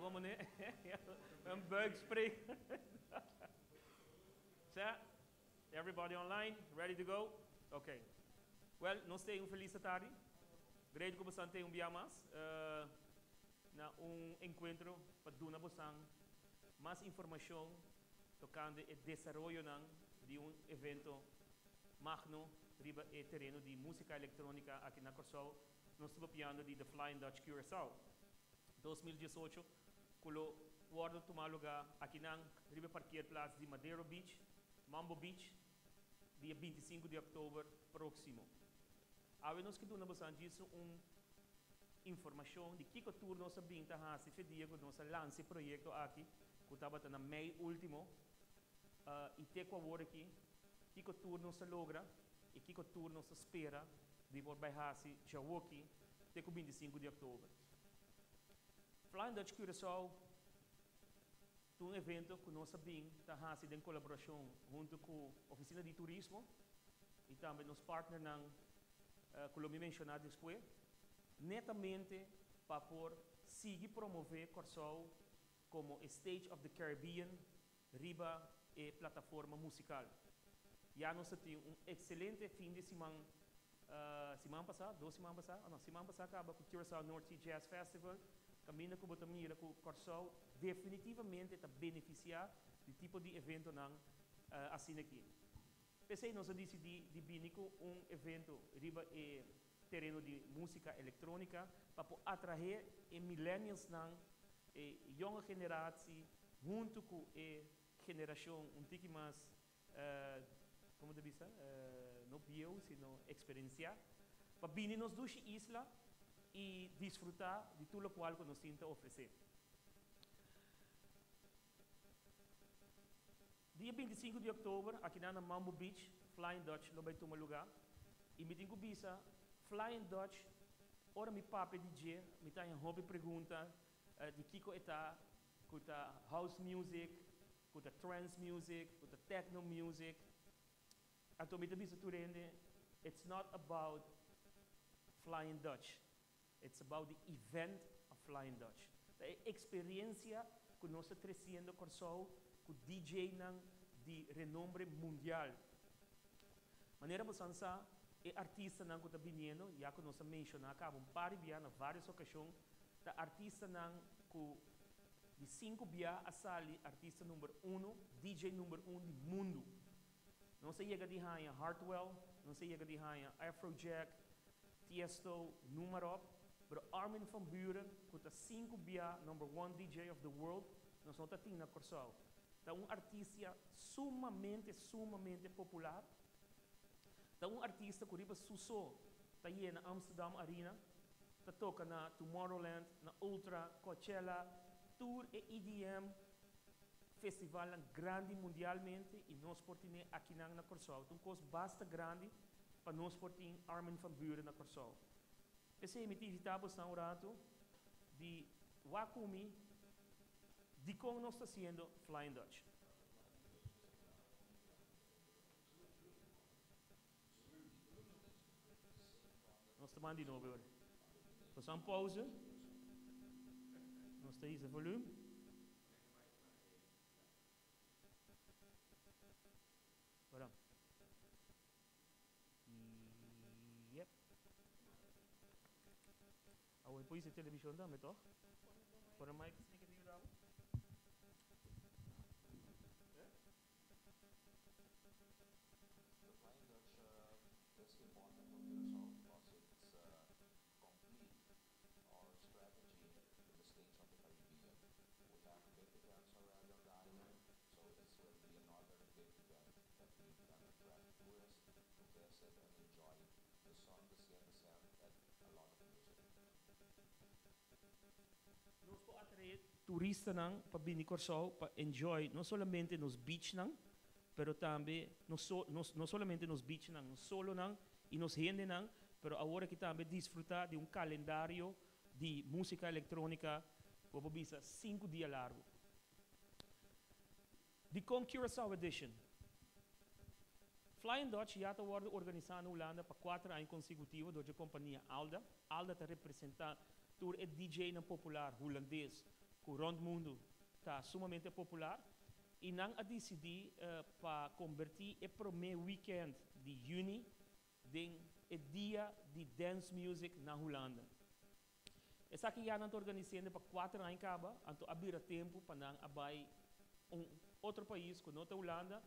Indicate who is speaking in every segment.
Speaker 1: Bon meneer. Een buikspreker. Sa, everybody online, ready to go? Okay. Well, nos ta un felis atardi. Great ku boso tin un bia mas na un enkuentro pa duna boso mas informashon tokante e desaroyonan di un evento magno riba e tereno di músika elektrónika aki na Kòrsou. Nos ta papiando di The Flying Dutch Curaçao 2018, ku lo wòrdu tuma lugá akinan riba e parkeerplaats di Madero Beach, Mambo Beach, dia 25 di òktober próksimo. Awe nos ke duna boso djis un informashon di kiko tur nos a bin ta hasi fe dia ku nos a lansa e proyekto aki, ku tabata na mei último, i te ku awor aki, kiko tur nos a logra i kiko tur nos ta spera di por bai hasi djawoki te ku 25 di òktober. Flying Dutch Curaçao ta un evento ku nos a bin ta hasi den kolaborashon huntu ku Ofisina di Turismo i tambe nos partnernan ku lo mi menshoná despues, netamente pa por sigui promové Kòrsou komo e Stage of the Caribbean riba e plataforma musikal. Ya nos a tin un ekselente fin di siman, siman pasá, 2 siman pasá, no, siman pasá kaba ku Curaçao North Sea Jazz Festival, kaminda ku bo ta mira ku Kòrsou definitivamente ta benefisiá di tipo di eventonan asina aki. P'esei nos a disidí di bini ku un evento riba e tereno di músika elektrónika pa por atraé e millennialsnan, e jonge generatie, huntu ku e generashon un tiki mas, kon ta bisa, no bieu, sino eksperensiá, pa bini nos dushi isla i disfrutá di tur lokual ku nos tin ta ofresé. Dia 25 di òktober, aki na Mambo Beach, Flying Dutch lo bai tuma lugá. I mi tin ku bisa, Flying Dutch, ora mi papia di dje, mi ta hopi pregunta di kiko e ta, ku ta house music, ku ta trance music, ku ta techno music. Anto mi ta bisa tur hende, it's not about Flying Dutch. It's about the event of Flying Dutch. E eksperensia ku nos ta tresiendo Kòrsou ku DJ-nan di renombre mundial. Manera bo sa, e artistanan ku ta biniendo, ya ku nos a menshoná kaba un par di bia na vários okashon, ta artistanan ku di sinku bia a sali artista number 1, DJ number 1 di mundu. Nos a yega di haña Hardwell, nos a yega di haña Afrojack, Tiesto, noem maar op. Pero Armin van Buuren, ku ta sinku bia number 1 DJ of the world, nos no tatin na Kòrsou. Ta un artista sumamente, sumamente popular. Ta un artista ku riba su so ta yena Amsterdam Arena, ta toka na Tomorrowland, na Ultra, Coachella, tur e EDM festivalnan grandi mundialmente i nos por tin akinan na Kòrsou. Un kos basta grandi pa nos por tin Armin van Buuren na Kòrsou. P'esei mi ta invitá boso un ratu di wak ku mi di kon nos ta hasiendo Flying Dutch. Nos ta di nobo. Nos un pauze. Nos ta hisa volume. Voilà. Yep. Awor por televishon tambe, toch? Por e mic sneaker die daar.
Speaker 2: The Flying Dutch is important for Curaçao because it's complete our strategy with the states of the Caribbean. We have big events already on the island, so this will be another big event that we can attract tourists to visit and enjoy the sun, the sea, and the sand, and a lot of music.
Speaker 1: Nos por atraé turistanan pa bini Kòrsou pa enjoy no solamente nos beachnan, pero tambe no, so, no, no solamente nos beachnan, no solonan i nos hendenan, pero awor aki tambe disfrutá di un kalendario di músika elektrónika, ku bisa 5 dia largu. Di kon Curaçao Edition. Flying Dutch ya ta wòrdu organisá na Hulanda pa 4 aña konsekutivo dor di kompania Alda. Alda ta representá tur e DJ-nan popular hulandes. Ku rònt mundu ta sumamente popular i nan a disidí pa kombertí e promé wikènt di yüni den e dia di dance music na Hulanda. Esaki ya nan ta organisende pa kuater aña kaba, anto a bira tempu pa nan a bai un otro pais ku no ta Hulanda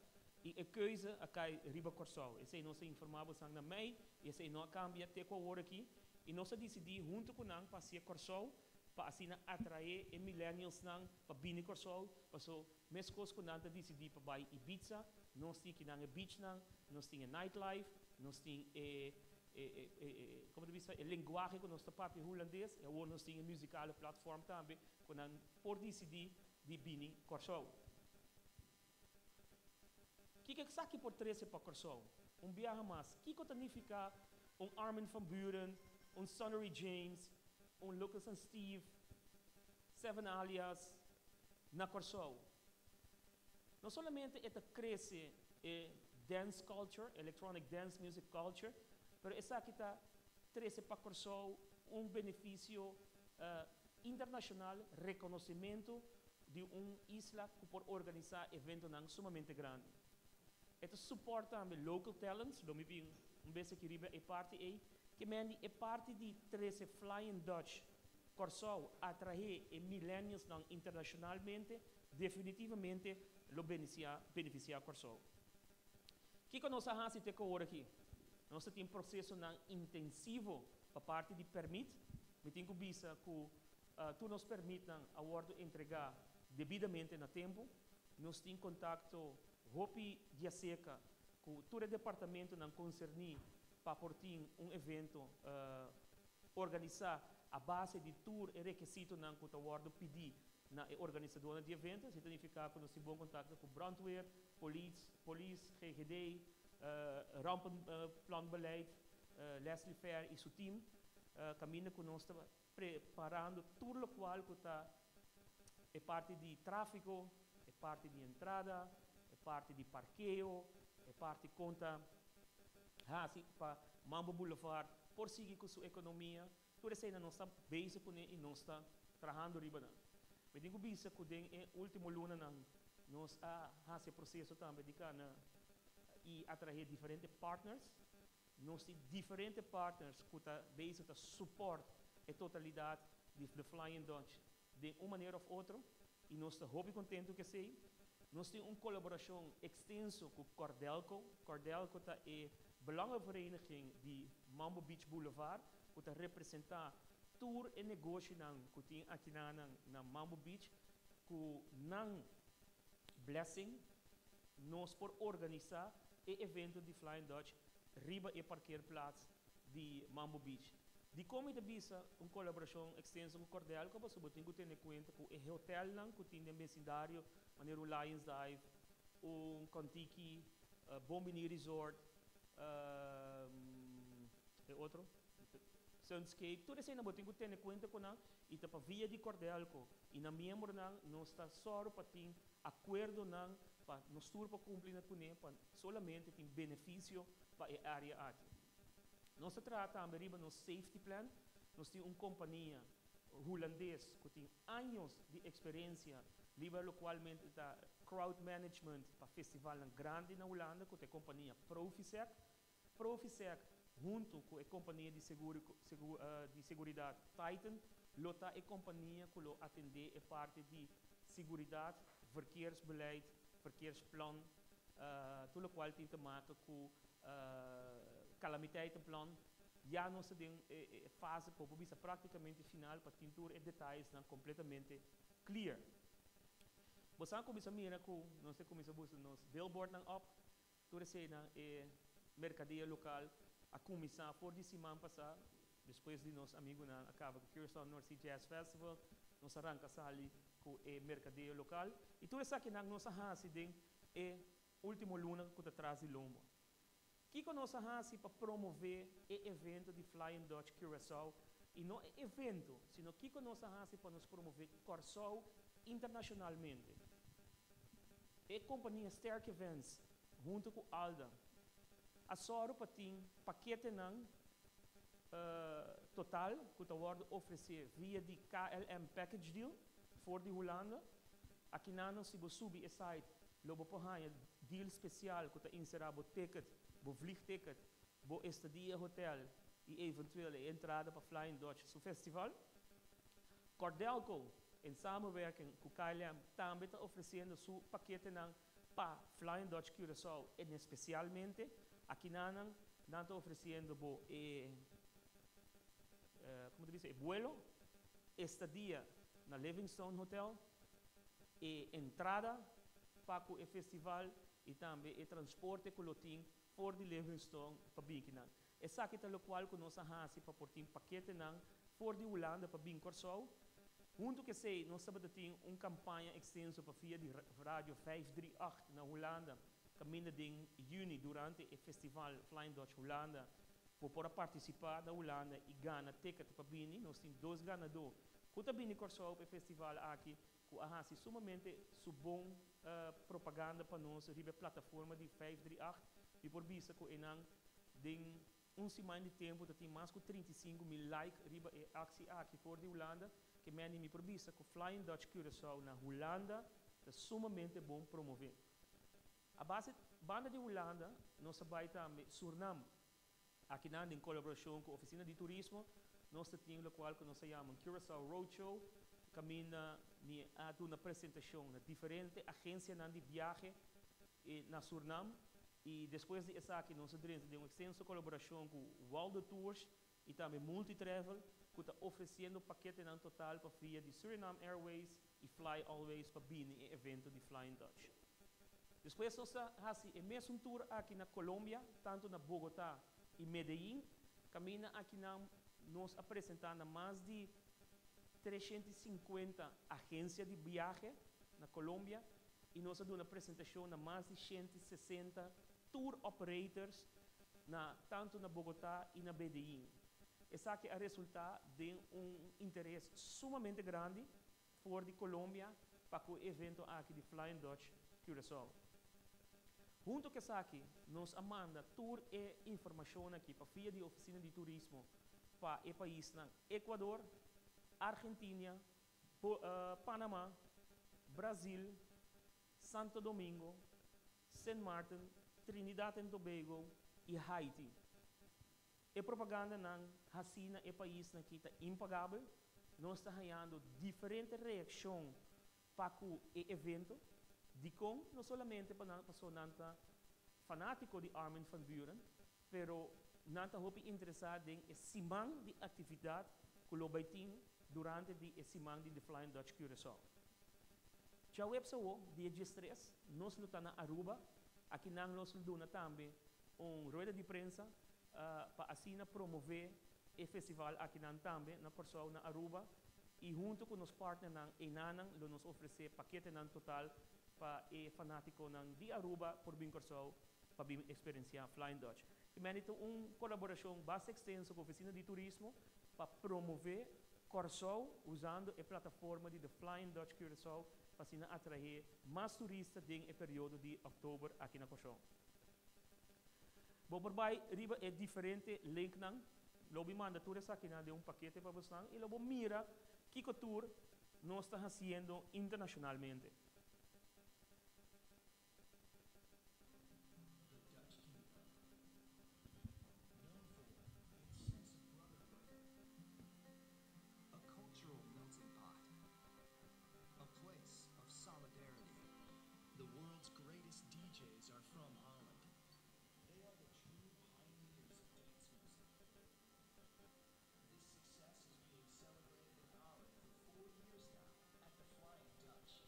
Speaker 1: i e keuze a kai riba Kòrsou. Esei nos a informá bosan na mei i esei no a kambia te ku awor aki i nos a disidí huntu ku nan pa hasié Kòrsou pa asina atraé e millennialsnan pa bini Kòrsou, paso meskos ku nan ta disidí pa bai Ibiza, nos tin kinan e beachnan, nos tin e nightlife, nos tin e e e e komo ta bisa e lenguahe ku nos ta papia hulandes i awor nos tin e muzikale platform tambe ku nan por disidí di bini Kòrsou. Kiko esaki por trese pa Kòrsou? Un biaha mas, kiko ta nifiká un Armin van Buuren, un Sunnery James, un Lucas and Steve, Seven Alias na Kòrsou? No solamente e ta krese e dance culture, electronic dance music culture, pero esaki ta trese pa Kòrsou un benefisio internashonal, rekonosementu di un isla ku por organisá eventonan sumamente grandi. E ta support tambe local talents, lo mi bin un bes aki riba e parti ei, ke men di e parti di trese Flying Dutch Kòrsou atraé e millennialsnan internashonalmente definitivamente lo benisiá benefisiá Kòrsou. Kiko nos a hasi te ku awor aki? Nos ta tin prosesonan intensivo pa parti di pèrmit. Mi tin ku bisa ku Tur nos permitnan a wòrdu entregá debidamente na tempu. Nos tin kontakto hopi diaserka ku tur e departamentonan konserní pa por tin un evento organisá a base di tur e rekesitonan ku ta wòrdu pidí na e organisadónan di evento. Esei ta nifiká ku nos tin bon kontakto ku brandweer, polis, polis, GGD, rampenplanbeleid, Leslie Fair i su tim, kaminda ku nos ta preparando tur locual cu ta e parti di trafico, e parti di entrada, e parti di parkeo, e parti con ta haci pa Mambo Boulevard por sigui cu su economia. Tur eseynan nos ta bezig cune y nos ta trahando riba nan. Mi tin cu bisa cu den e ultimo lunanan nos a haci e proceso tambe di cana y atrae diferente partners. Nos tin diferente partners cu ta bezig ta support e totalidad di The Flying Dutch den un manera of otro y nos ta hopi contento cu esey. Nos tin un colaboracion extenso cu Cordelco. Cordelco ta e belangenvereniging di Mambo Beach Boulevard cu ta representa tur e negoshinan cu tin akinanan na Mambo Beach. Cu nan blessing nos por organisa e evento di Flying Dutch riba e parkeerplaats di Mambo Beach. Dikon mi ta bisa un kolaborashon ekstenso ku Cordelco? Pasobra bo tin ku tene kuenta ku e hotelnan ku tin den besindario, manera un Lions Dive, un Kontiki, Bon Bini Resort, e otro, Sunscape, tur eseinan bo tin ku tene kuenta ku nan i ta pa via di Cordelco i nan miembronan nos ta sòru pa tin Akuerdonan pa nos tur por kumpli na kuné pa solamente tin benefisio pa e área aki. Nos ta traha tambe riba nos safety plan. Nos tin un kompania hulandes ku tin años di eksperensia riba lokualmente ta crowd management pa festivalnan grandi na Hulanda ku ta e kompania Profisec. Profisec huntu ku e kompania di di seguridat Titan lo ta e kompania ku lo atendé e parti di siguridat, verkeersbeleid, verkeersplan, tur lokual tin te maka ku kalamiteitenplan. Ya nos ta den e fase ku bo por bisa praktikamente final pa tin tur e detayesnan kompletamente clear. Bo sa kuminsá mira ku nos ta kuminsá buska nos billboardnan op. Tur eseinan e merkadea lokal a kuminsá for di siman pasá, despues di nos amigunan a kaba ku Curaçao North Sea Jazz Festival, nos a ranka sali ku e merkadeo lokal i tur esakinan nos a hasi den e último luna ku ta tras di lomba. Kiko nos a hasi pa promové e evento di Flying Dutch Curaçao i no e evento, sino kiko nos a hasi pa nos promové Kòrsou internashonalmente? E kompania Sterk Events huntu ku Alda a sòru pa tin paketenan total ku ta wòrdu ofresé via di KLM Package Deal. for di Hulanda. Akinan si bo subi e site, lo bo por haña deal spesial ku ta enserá bo ticket, bo vliegticket, bo estadia hotel i eventueel e entrada pa Flying Dutch su festival. Cordelco, in samenwerking ku KLM, tambe ta ofresiendo su paketenan pa Flying Dutch Curaçao en espesialmente akinan nan ta ofresiendo bo e kon ta bisa, e vuelo, estadia na Livingstone Hotel, e entrada pa e festival i tambe e transporte ku lo tin for di Livingstone pa bin akinan. Esaki ta lokual ku nos a hasi pa por tin paketenan for di Hulanda pa bin Kòrsou. Huntu ku esei, nos tabatin un kampaña ekstenso pa via di Radio 538 na Hulanda, kaminda den yüni durante e festival Flying Dutch Hulanda, pa por partisipá na Hulanda i gana ticket pa bini. Nos tin dos ganadó ku ta bini Kòrsou pa e festival aki, ku a hasi sumamente su bon propaganda pa nos riba plataforma di 538 i por bisa ku einan den un siman di tempu tin mas ku 35 mil like riba e akshon aki for di Hulanda, ke men mi por bisa ku Flying Dutch Curaçao na Hulanda ta sumamente bon promové. A base banda di Hulanda, nos a bai tambe Suriname, akinan den kolaborashon ku Ofisina di Turismo, nos tin lokual ku nos ta yama Curaçao Roadshow, kaminda mi a duna presentashon na diferente agensianan di biahe na Suriname i despues di esaki nos a drenta den un ekstenso kolaborashon ku Waldo Tours i tambe Multitravel, ku ta ofresiendo paketenan total pa via di Suriname Airways i Fly Always pa bini e evento di Flying Dutch. Despues nos a hasi e mesun tour aki na Colombia, tantu na Bogotá i Medellín, kaminda akinan nos a presentá na mas di 350 agensia di biahe na Colombia i nos a duna presentashon na mas di 160 tour operators na tantu na Bogotá i na Medellín. Esaki a resultá den un interes sumamente grandi for di Colombia pa e evento aki di Flying Dutch Curaçao. Huntu ku esaki, nos a manda tur e informashon aki pa via di Ofisina di Turismo pa e paisnan Ecuador, Argentina, Panama, Brasil, Santo Domingo, Sint Maarten, Trinidad and Tobago i Haiti. E propagandanan hasí na e paisnan aki ta impagabel. Nos ta hañando diferente reakshon pa e evento. Dikon no solamente pa nan ta fanátiko di Armin van Buuren, pero nan ta hopi interesá den e siman di aktividat ku lo bai tin durante di e siman di The Flying Dutch Curaçao. Djaweps, dia 13, nos lo ta na Aruba, akinan nos lo duna tambe un rueda di prensa pa asina promové e festival akinan tambe na Kòrsou na Aruba i huntu ku nos partnernan einan lo nos ofresé paketenan total pa e fanátikonan di Aruba por bin Kòrsou pa bin eksperensiá Flying Dutch. I men un kolaborashon bastante ekstenso ku Ofisina di Turismo pa promové Kòrsou usando e plataforma di The Flying Dutch Curaçao pa asina atraé mas turista den e periodo di òktober aki na Kòrsou. Bo por bai riba e diferente linknan, lo mi manda tur esakinan den un pakete pa boso i lo bo mira kiko tur nos ta hasiendo internashonalmente.
Speaker 3: The Dutch Kingdom, known for its sense of brotherhood, a cultural melting pot, a place of solidarity. The world's greatest DJs are from Holland. They are the true pioneers of dance music. This success is being celebrated in Holland for 4 years now at the Flying Dutch.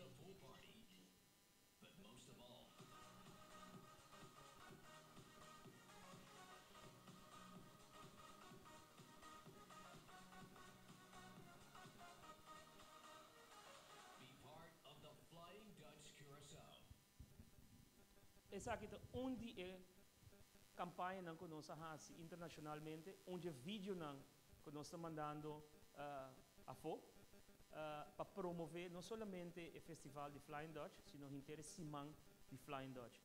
Speaker 3: the pool party. But most of all, be part of the Flying Dutch Curacao.
Speaker 1: Esaki ta un di e campañanan cu nos a haci internacionalmente, un di e videonan cu nos ta mandando afo pa promove no solamente e festival di Flying Dutch, sino henter e siman di Flying Dutch.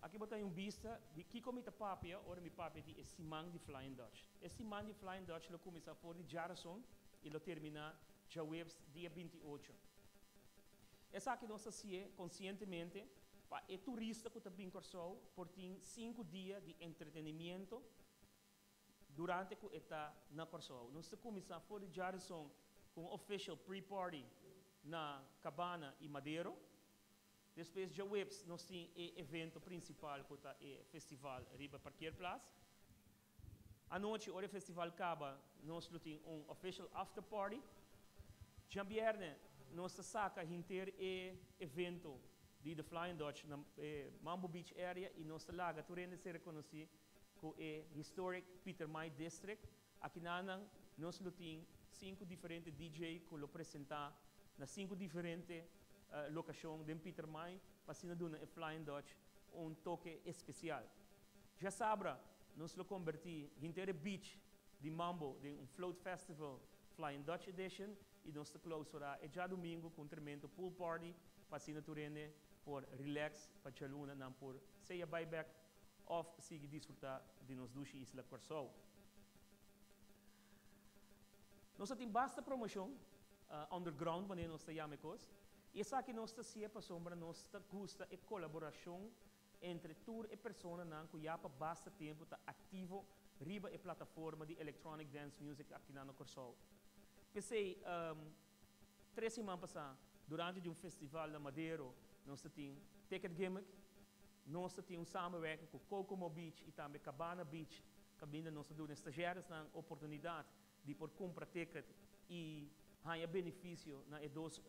Speaker 1: Aki bo ta hay un bista di kico mi ta papia ora mi papia di e siman di Flying Dutch. E siman di Flying Dutch lo cuminsa for di djarason y lo termina djaweps dia 28. Esaki nos ta hacié conscientemente pa e turista cu ta bin Corsou por tin 5 dia di entretenimiento durante cu e ta na Corsou. Nos ta cuminsa for di djarason cu un official pre-party na Cabana y Madero. Despues djaweps nos tin e evento principal cu ta e festival riba parkeerplaats. Anochi ora e festival caba nos lo tin un official after party. Djabierne nos ta saca henter e evento di The Flying Dutch na e Mambo Beach area y nos ta laga tur hende ser reconoci cu e historic Pietermaai District. Akinanan nos lo tin 5 diferente DJ cu lo presenta na 5 diferente locacion den Pietermaai pa asina duna e Flying Dutch un toke especial. Djasabra nos lo conberti henter e beach di Mambo den un float festival Flying Dutch Edition y nos ta clausura e djadomingo cu un tremendo pool party pa asina tur hende por relax pa djaluna nan por sea bay bek of sigui disfruta di nos dushi isla Corsou. Nos a tin basta promocion underground manera nos ta yama e cos y esaki nos ta hacié pasobra nos ta gusta e colaboracion entre tur e personanan cu ya pa basta tempo ta activo riba e plataforma di electronic dance music akinan na Corsou. P'esey, 3 siman pasa, durante di un festival na Madero, nos ta tin Ticket Gimmick, nos ta tin un samenwerking cu Kokomo Beach y tambe Cabana Beach, caminda nos ta duna e stagiairesnan oportunidad di por cumpra ticket y haña beneficio na e dos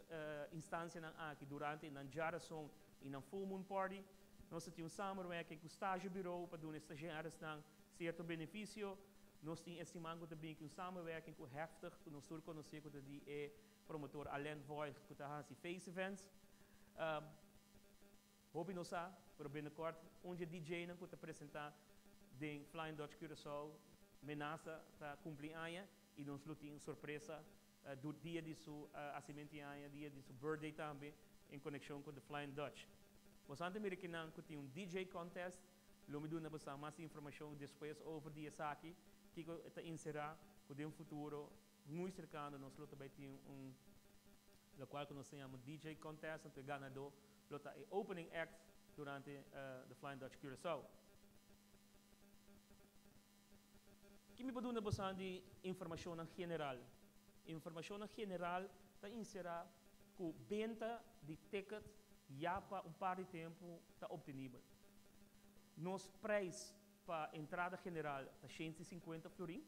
Speaker 1: instancianan aki durante nan djarason y nan full moon party. Nos ta tin un samenwerking cu Stage Bureau pa duna e stagiairesnan cierto beneficio. Nos tin e siman cu ta bin cu un samenwerking cu Heftig, cu nos tur conoce cu ta di e promotor Alain Voigt cu ta haci face events. Hopi no sa, pero binnenkort un dje DJ-nan cu ta presenta den Flying Dutch Curaçao menasa ta cumpli aña y nos lo tin sorpresa du dia di su hacimento aña, dia di su birthday tambe en conexion cu The Flying Dutch. Boso a mira kinan cu tin un DJ contest, lo mi duna boso mas informacion despues over di esaki, kico ta encera cu den futuro muy cercano nos lo tambe tin un locual cu nos ta yama DJ contest, anto e ganador lo ta e opening act durante The Flying Dutch Curaçao. Ki mi por duna boso di informacionnan general? Informacionnan general ta encera cu benta di ticket ya pa un par di tempo ta obtenibel. Nos prijs pa entrada general ta 150 florin.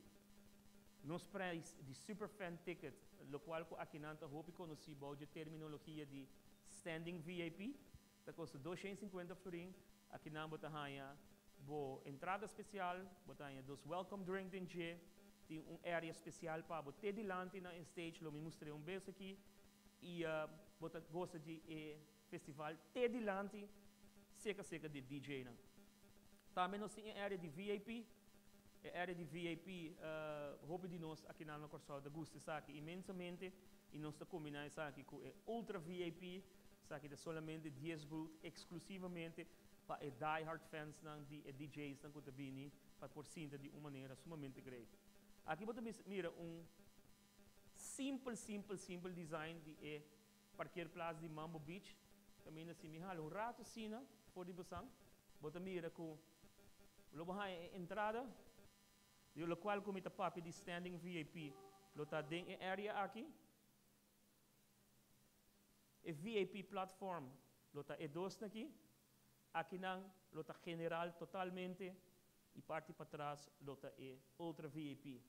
Speaker 1: Nos prijs di superfan ticket, locual cu akinan ta hopi conoci bou di terminologia di standing VIP, ta costa 250 florin. Akinan bo ta haya bo entrada special, bo ta haya dos welcome drink den dje, tin un area special pa bo te dilanti na stage, lo mi mustra un bes aki, y bo ta goza di e festival te dilanti, seca seca di DJ nan. Tambe nos tin e area di VIP, e area di VIP, hopi di nos akinan na Corsou ta gusta esaki inmensamente y nos ta combina esaki cu e Ultra VIP, esaki ta solamente 10 booth exclusivamente pa e diehard fans nan di e DJs nan cu ta bini pa por sinta di un manera sumamente great. Aki bo ta mira un simple, simple, simple design di e parkeerplaats di Mambo Beach. Caminda si mi hala un rato sina for di bosan, bo ta mira cu lo bo haya e entrada, di lo cual cu mi ta papia di standing VIP, lo ta den e area aki. E VIP platform lo ta e dos aki, akinan lo ta general totalmente y parti patras lo ta e Ultra VIP.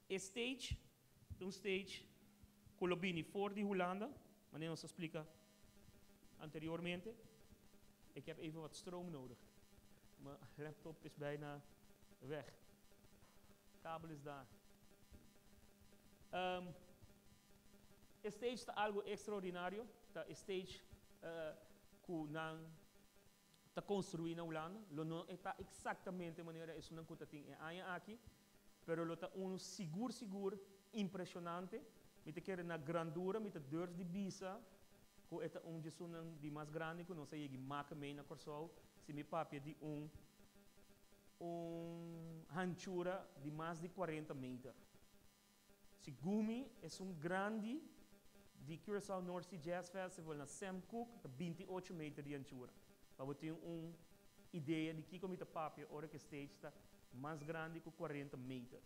Speaker 1: E stage, un stage cu lo bini for di Hulanda. Manera nos a splika anteriormente. Ik heb even wat stroom nodig. Mijn laptop is bijna weg. Kabel is daar. E stage ta algo extraordinario. Ta e stage ku nan ta konstruí na Hulanda. Lo no e ta eksaktamente manera esunnan ku ta tin e aña aki, pero lo ta unu sigur sigur impreshonante. Mi ta kere na grandura, mi ta durf di bisa ku e ta un di esunnan di mas grandi ku nos a yegi maka mei na Kòrsou, si mi papia di un un hanchura di mas di kuarenta meter. Segun mi, esun grandi di Curaçao North Sea Jazz Festival na Sam Cooke ta 28 meter di hanchura. Pa bo tin un idea di kiko mi ta papia ora ku e stage ta mas grandi ku 40 meter.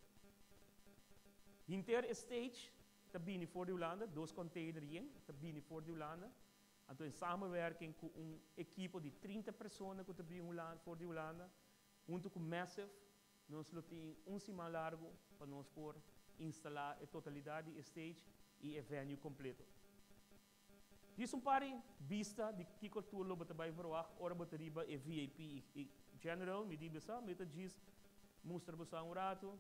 Speaker 1: Hinter e stage ta bini for di Hulanda, dos container yen ta bini for di Hulanda. Anto en samenwerking ku un ekipo di 30 persona ku ta bin Hulanda for di Hulanda, huntu ku Massive, nos lo tin un siman largu pa nos por instalá e totalidat di e stage i e venue kompleto. Dis un par di bista di kiko tur lo bo ta bai verwagt ora bo ta riba e VIP i General, mi di bisa, mi ta djis mustra boso un ratu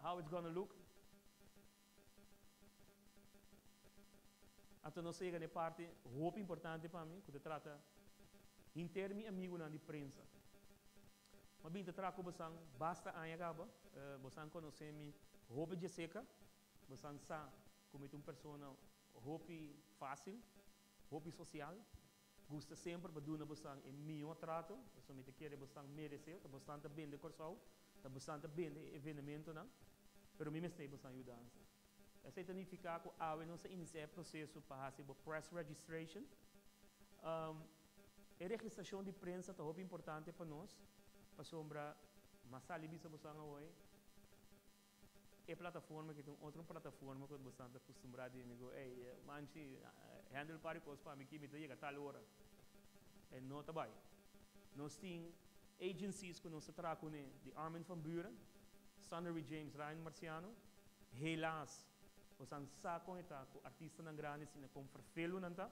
Speaker 1: how it's gonna look. Anto nos a yega na e parti hopi importante pa mi, ku ta trata hinter mi amigunan di prensa. Mi a bin ta traha ku bosan basta aña kaba, bosan konosé mi hopi djeseka, bosan sa ku mi ta un persona hopi fásil, hopi sosial, gusta semper pa duna bosan e mihó trato, pasobra mi ta kere bosan meresé, ta bosan ta bende Kòrsou, ta bosan ta bende e evenementonan, pero mi mester bosan yudansa. Esei ta nifiká ku awe nos a inisiá e proseso pa hasi bo press registration. E registrashon di prensa ta hopi importante pa nos, pasobra mas sali bisa bosan awoy, e plataforma ki ta un otro plataforma ku bosan ta kustumbrá di mi ku, ey, manchi, handle par di kos pa mi ki mi ta yega tal ora. E no ta bai. Nos tin agencies ku nos ta traha kuné, di Armin van Buuren, Sunnery James, Ryan Marciano. Helaas, bosan sa kon e ta ku artistanan grandi asina kon ferfelu nan ta.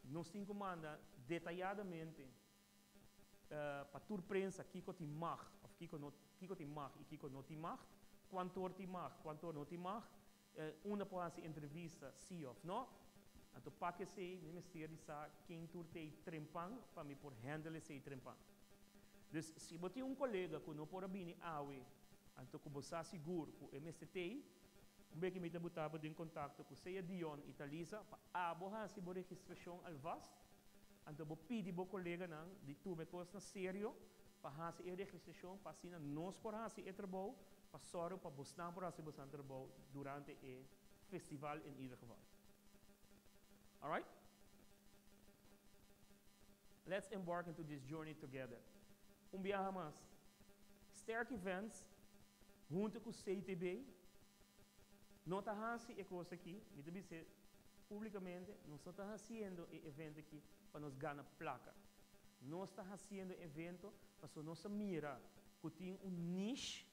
Speaker 1: Nos tin ku manda detayadamente pa tur prensa kiko tin mag of kiko no kiko tin mag i kiko no tin mag, kuantor tin mag, kuantor no tin mag, unda por hasi entrevista si of no. Anto pa kesei mi mester di sa ken tur t'ei trempan pa mi por handle esei trempan. Dus si bo tin un kolega ku no por a bini awe anto ku bo sa sigur ku e mester t'ei, Un beki mi ta buta bo den kontakto ku sea Dion i Talisa pa abo hasi bo registrashon alvast, anto bo pidi bo koleganan di tuma e kos na serio pa hasi e registrashon pa asina nos por hasi e trabou pa sòru pa bosnan por hasi bosan trabou durante e festival in ieder geval. Alright? Let's embark into this journey together. Un biaha mas, Sterk Events Huntu ku CTB no ta hasi e kos aki, mi ta bis'é públikamente, nos no ta hasiendo e evento aki pa nos gana plaka. Nos ta hasiendo e evento pasobra nos a mira ku tin un niche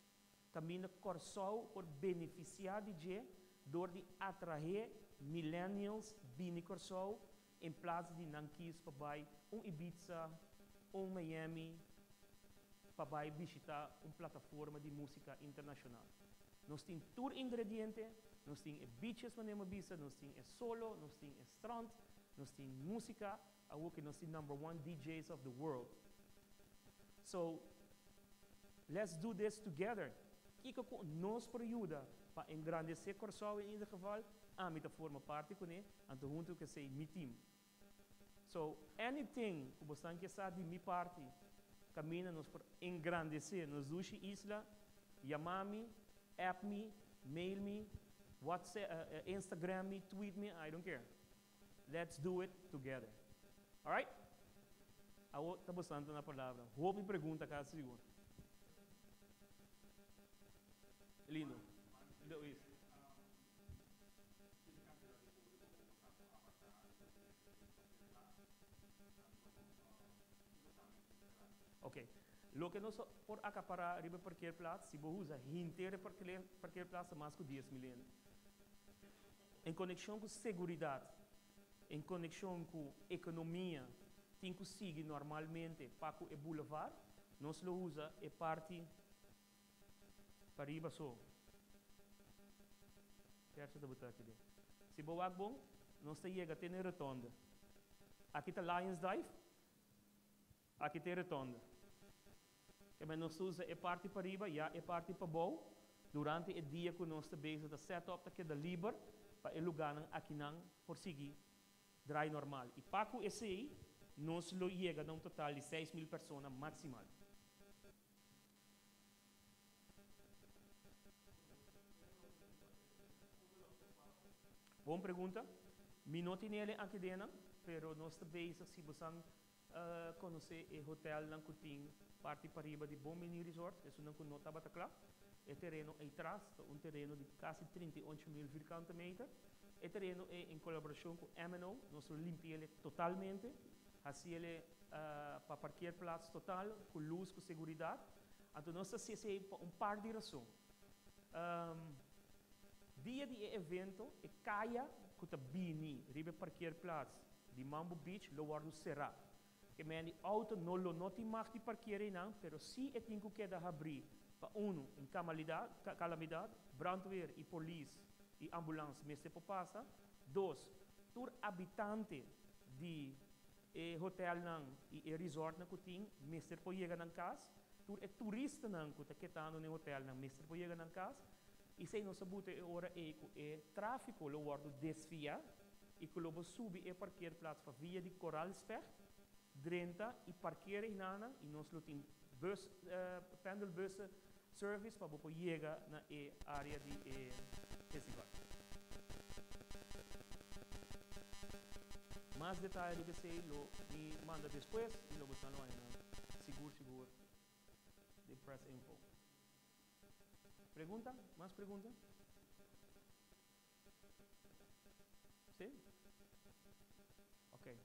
Speaker 1: kaminda Kòrsou por benefisiá di dje dor di atraé millennials bini Kòrsou en plas di nan kis pa bai un Ibiza, un Miami pa bai bishita un plataforma di musica internacional. Nos tin tur ingrediente, nos tin e beaches manera mi a bisa, nos tin e solo, nos tin e strand, nos tin musica, awor ke nos tin number one DJs of the world. So, let's do this together. Kiko ku nos por yuda pa engrandece Kòrsou in ieder geval, ami ta forma parti kuné, anto huntu ku esei mi team. So, anything ku bosan ke sa di mi parti, kaminda nos por engrandesé nos dushi isla, yama mi, app mi, mail mi, whatsapp, Instagram mi, tweet mi, I don't care. Let's do it together. Alright? Awo ta bosan ta na palabra. Hopi pregunta kasi sigur. Lindo. Luis. Ok. Loke nos por akapará riba e parkeerplaats, si bo usa henter e parkeerplaats ta mas ku 10.000 hende. En konekshon ku seguridat, en konekshon ku ekonomia, tin ku sigui normalmente pa ku e boulevard, nos lo usa e parti pariba so. Kersa ta buta aki den. Si bo wak bon, nos ta yega te na e rotonde. Aki ta Lions Dive, aki ta e rotonde. Kemey nos ta usa e parti pariba ya e parti pabou durante e dia ku nos ta bezig ta set up ta keda liber pa e lugánan akinan por sigui draai normal. I pa ku esei nos lo yega na un total di 6000 persona maksimal. Bon pregunta. Mi no tin ele aki den nan, pero nos ta bezig si bosan konosé e hotelnan ku tin parti pariba di Bon Bini Resort, esunnan ku no tabata kla. E tereno ei tras ta un tereno di kasi 38.000 vierkante meter. E tereno ei en kolaborashon ku MNO nos lo limpi'ele totalmente, hasi'ele pa parkeerplaats total, ku lus, ku seguridat. Anto nos ta hasi esei pa un par di rason. Dia di e evento e kaya ku ta bini riba e parkeerplaats di Mambo Beach lo wòrdu será. Ke men di outo no lo no tin mag di parkeer einan, pero si e tin ku keda habrí pa unu en kalamidat, brandweer i polis i ambulans mester por pasa. Dos, tur abitante di e hotelnan i e resortnan ku tin mester por yega nan kas. Tur e turistanan ku ta ketando na e hotelnan mester por yega nan kas. I esei nos a buta e ora ei ku e tráfiko lo wòrdu desviá i ku lo bo subi e parkeerplaats pa via di Koraalspecht, drenta i parkeer einanan i nos lo tin bus, pendelbussen service pa bo por yega na e área di e festival. Mas detaye riba esei lo mi manda despues i lo bo sa lo haña nan sigur sigur den press info. Pregunta? Mas pregunta? Sí? Ok.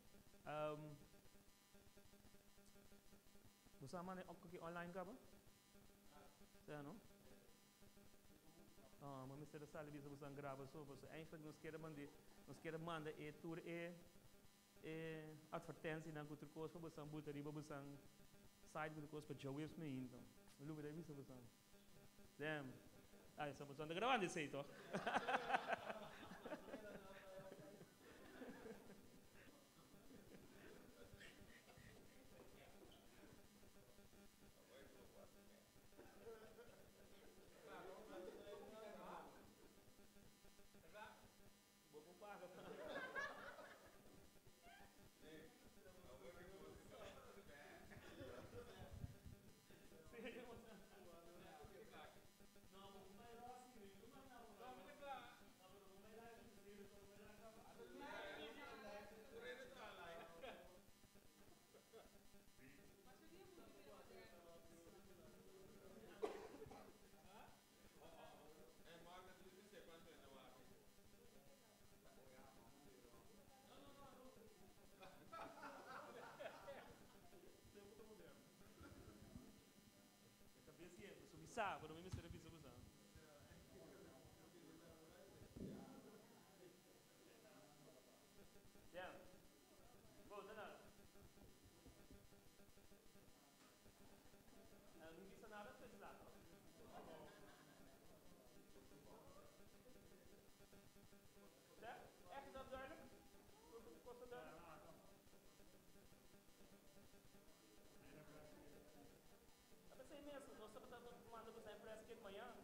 Speaker 1: Bo sa manda e cookie online caba? Sí, no? Oh, ma mester a sali bisa bo san graba so, paso eigenlijk nos kier a manda, nos kier a manda e tur e e advertentienan cu tur cos pa bo san buta riba bo san site cu tur cos pa djaweps mi ainda. Mi lubida bisa bo san. Damn. Ah, esa bo san ta grabando esey toch? Bo por paga pa. E ta bes yendo, so mi sa, pero mi mester a bisa bo sa. Ya. Bo, ta nada. Mi bisa nada pues laat, no? Sè? Echt dat duidelijk? Tur kos ta duidelijk? Ta p'esei mes nos tabata manda bo sa e press kit mañan.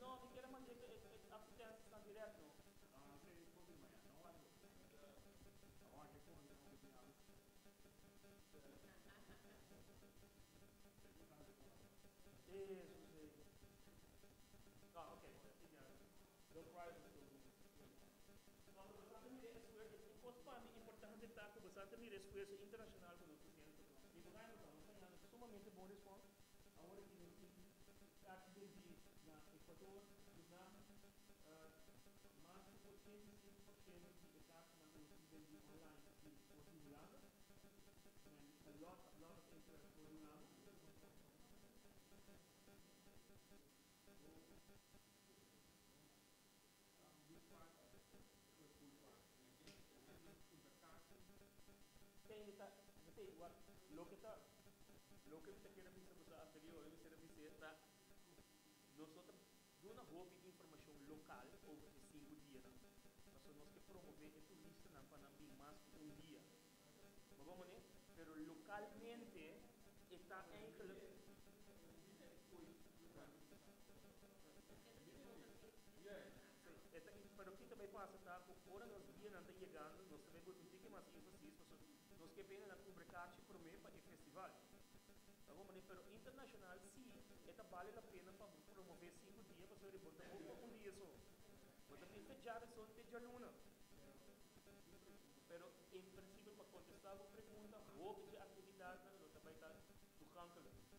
Speaker 1: No, mi kier a mand'é e advertenties nan direct no. Eso sí. Ah, ok, sí, ya. No privacy. No, pero bastante mira esfuerzo, e cos pa mi importante ta cu bastante mira esfuerzo internacional cu nos ta haciendo. Mi por gana nos ta hañando sumamente bon respons. Awor aki nos tin kaarchi bendí na Ecuador, Vietnam, mas cu 85% di e kaarchinan cu nos tin bendí online ta bini for di Hulanda. Men a lot, a lot of interest for di Hulanda. Wak, loke mi kier bisa boso anterior, mi kier bisa ta nos no ta duna hopi informashon lokal over e 5 dianan. Paso nos ke promové e turistanan pa nan bin mas ku un dia. Maar vamos, né? Pero lokalmente ta eigenlijk. Pero loke tambe pasa ta ku ora nos dianan ta yegando, nos tambe ta un tiki mas énfasis, paso nos ke pena na kumpra karchi promé pa e festival. Ta bon, né? Pero internashonal sí, ta bale la pena pa promové 5 dia, paso bo ta un dia so. Bo ta bin djárason te djaluna. Pero en prinsipio, pa kontestá e pregunta, hopi di aktividatnan lo tambe ta toegankelijk.